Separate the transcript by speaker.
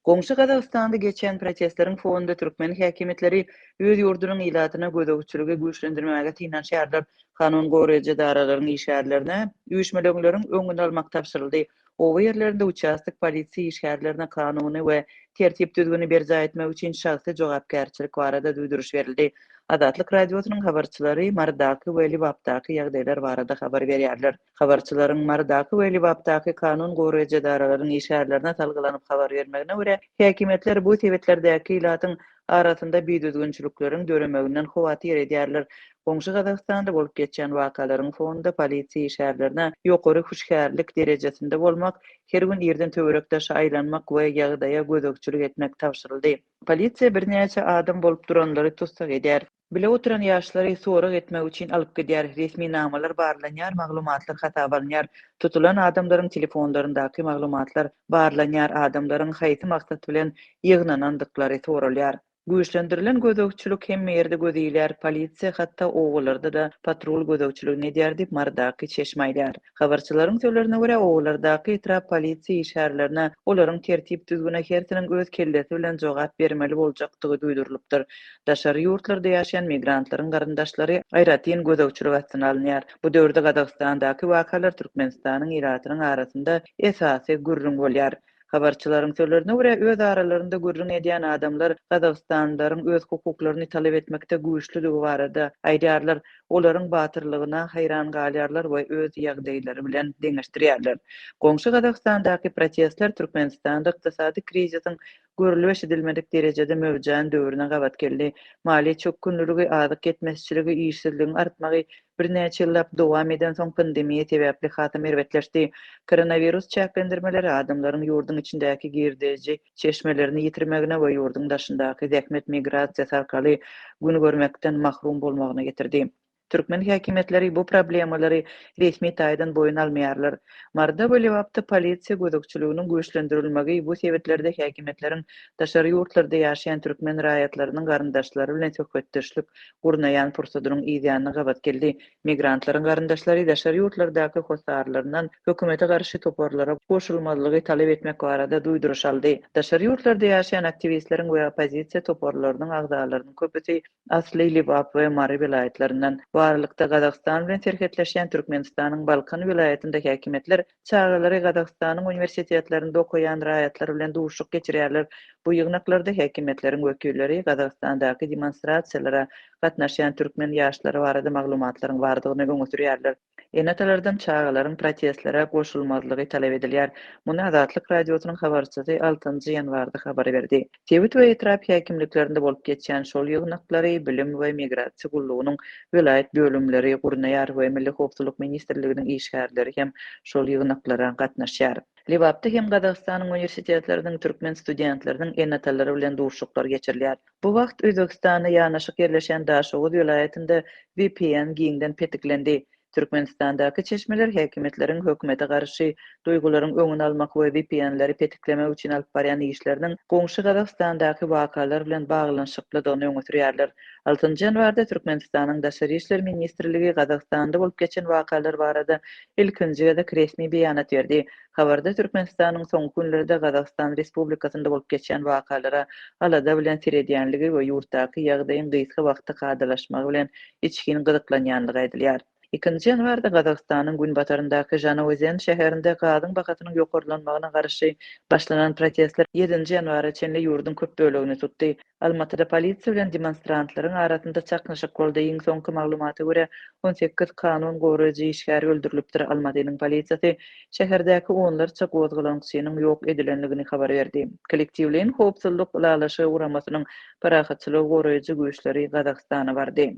Speaker 1: Goňşy Gazagystanda geçýän protestleriň fonunda türkmen häkimiýetleri öz ýurdunyň ilatyna gözegçiligi güýçlendirmäge synanyşýarlar. Kanun goraýjy edaralaryň işgärlerine üýşmeleňleriň öňüni almak tabşyryldy. Oba ýerlerinde uçastok polisiýa işgärlerine kanuny we tertip-düzgüni berjaý etmek üçin şahsy jogapkärçilik barada duýduryş berildi. Azatlyk Radiosynyň habarçylary Marydaky we Lebapdaky ýagdaýlar barada habar berýärler. Habarçylaryň Marydaky we Lebapdaky kanun goraýjy edaralaryň işgärlerine salgylanyp habar bermegine görä, häkimiýetler bu sebitlerdäki ilatyň arasynda bidüzgünçilikleriň döremeginden howatyr edýärler. Goňşy Gazagystanda bolup geçýän wakalaryň fonunda polisiýa işgärlerine ýokary hüşgärlik derejesinde bolmak, her gün irden töwerek-daşa aýlanmak we ýagdaýa gözegçilik etmek tabşyryldy. Polisiýa birnäçe adam bolup duranlary tussag edýär. Bile oturan ýaşlary sorag etmek üçin alyp gidýär. Resminamalar barlanýar, maglumatlar hasaba alynýar. Tutulan adamlaryň telefonlaryndaky maglumatlar barlanýar, adamlaryň haýsy maksat bilen ýygnanandyklary soralýar. Güýçlendirilen gözegçilik hemme ýerde göz ilýär, polisiýa hatda obalarda-da patrul gözegçiligini edýär diýip, Marydaky çeşme aýdýar. Habarçylaryň sözlerine görä, obalardaky etrap polisiýa işgärlerine olaryň tertip-düzgüne hersiniň öz kellesi bilen jogap bermeli boljakdygy duýdurylypdyr. Daşary ýurtlarda ýaşaýan migrantlaryň garyndaşlary aýratyn gözegçilik astyna alynýar. Bu döwürde Gazagystandaky wakalar Türkmenistanyň ilatynyň arasynda esasy gürrüň bolýar. Habarçylaryň sözlerine görä, öz aralarynda gürrüň edýän adamlar gazagystanlylaryň öz hukuklaryny talap etmekde güýçlüdigi barada aýdýarlar, olaryň batyrlygyna haýran galýarlar we öz ýagdaýlary bilen deňeşdirýärler. Goňşy Gazagystandaky protestler Türkmenistanda ykdysady krizisiň görlüp-eşidilmedik derejede möwjän döwrüne gabat geldi. Maliýe çökgünliligi, azyk ýetmezçiligi, işsizligiň artmagy birnäçe ýyllap dowam edensoň pandemiýa sebäpli hasam erbetleşdi. Koronawirus çäklendirmeleri adamlaryň ýurduň içindäki girdeji çeşmelerini ýitirmegine we ýurduň daşyndaky zähmet migrasiýasy arkaly gün görmekden mahrum bolmagyna getirdi. Türkmen häkimiýetleri bu problemalary resmi taýdan boýun almaýarlar. Maryda we Lebapda polisiýa gözegçiliginiň güýçlendirilmegi bu sebitlerde häkimiýetleriň daşary ýurtlarda ýaşaýan türkmen raýatlarynyň garyndaşlary bilen söhbetdeşlik gurnaýan pursadynyň yzýanyna gabat geldi. Migrantlaryň garyndaşlary daşary ýurtlardaky hossarlaryndan hökümete garşy toparlara goşulmazlygy talap etmek barada duýduryş aldy. Daşary ýurtlarda ýaşaýan aktiwistleriň we oppozisiýa toparlarynyň agzalarynyň köpüsi Asly Lebap we Mary welaýatlaryndan. Bu aralykda, Gazagystan bilen serhetleşýän Türkmenistanyň Balkan welaýatynda häkimiýetler çagalary Gazagystanyň uniwersitetlerinde okaýan raýatlar bilen duşuşyk geçirýärler. Bu ýygnaklarda häkimiýetleriň wekilleri Gazagystandaky demonstrasiýalara gatnaşýan türkmen ýaşlary barada maglumatlaryň bardygyny öňe sürýärler. Ene-atalardan çagalaryň protestlere goşulmazlygy talap edilýär. Muny Azatlyk Radiosynyň habarçysy altynjy ýanwarda habar berdi. Sebit we etrap häkimliklerinde bolup geçýän şol ýygnaklary Bilim we migrasiýa gullugynyň welaýat bölümleri gurnaýar we Milli howpsuzlyk ministrliginiň işgärleri hem şol ýygnaklara gatnaşýar. Lebapda hem Gazagystanyň uniwersitetleriniň türkmen studentleriniň ene-atalary bilen duşuşyklar geçirilýär. Bu wagt Özbegistana ýanaşyk ýerleşen Daşoguz welaýatynda vpn giňden petiklendi. Türkmenistandaky çeşmeler häkimiýetleriň hökümete garşy duýgularyň öňüni almak we vpn-leri petiklemek üçin alyp barýan işleriniň goňşy Gazagystandaky wakalar bilen baglanyşyklydygyny öňe sürýärler. Altynjy ýanwarda Türkmenistanyň Daşary işler ministrligi Gazagystanda bolup geçen wakalar barada ilkinji gezek resmi beýanat berdi. Habarda Türkmenistanyň soňky günlerde Gazagystan Respublikasynda bolup geçýän wakalara alada bilen seredýänligi we ýurtdaky ýagdaýyň gysga wagtda kadalaşmagy bilen içgin gyzyklanýanlygy aýdylýar. Ikinji ýanwarda Gazagystanyň günbataryndaky Žanaozen şäherinde gazyň bahasynyň ýokarlanmagyna garşy başlanan protestler ýedinji ýanwara çenli ýurduň köp bölegini tutdy. Almatyda polisiýa bilen demonstrantlaryň arasynda çaknyşyk boldy. Iň soňky maglumata görä, 18 kanun goraýjy işgär öldürilipdir. Almatynyň polisiýasy şäherdäki onlarça gozgalaňçynyň ýok edilendigini habar berdi. Kollektiwleýin howpsuzlyk ylalaşygy guramasynyň parahatçylygy goraýjy güýçleri Gazagystana bardy.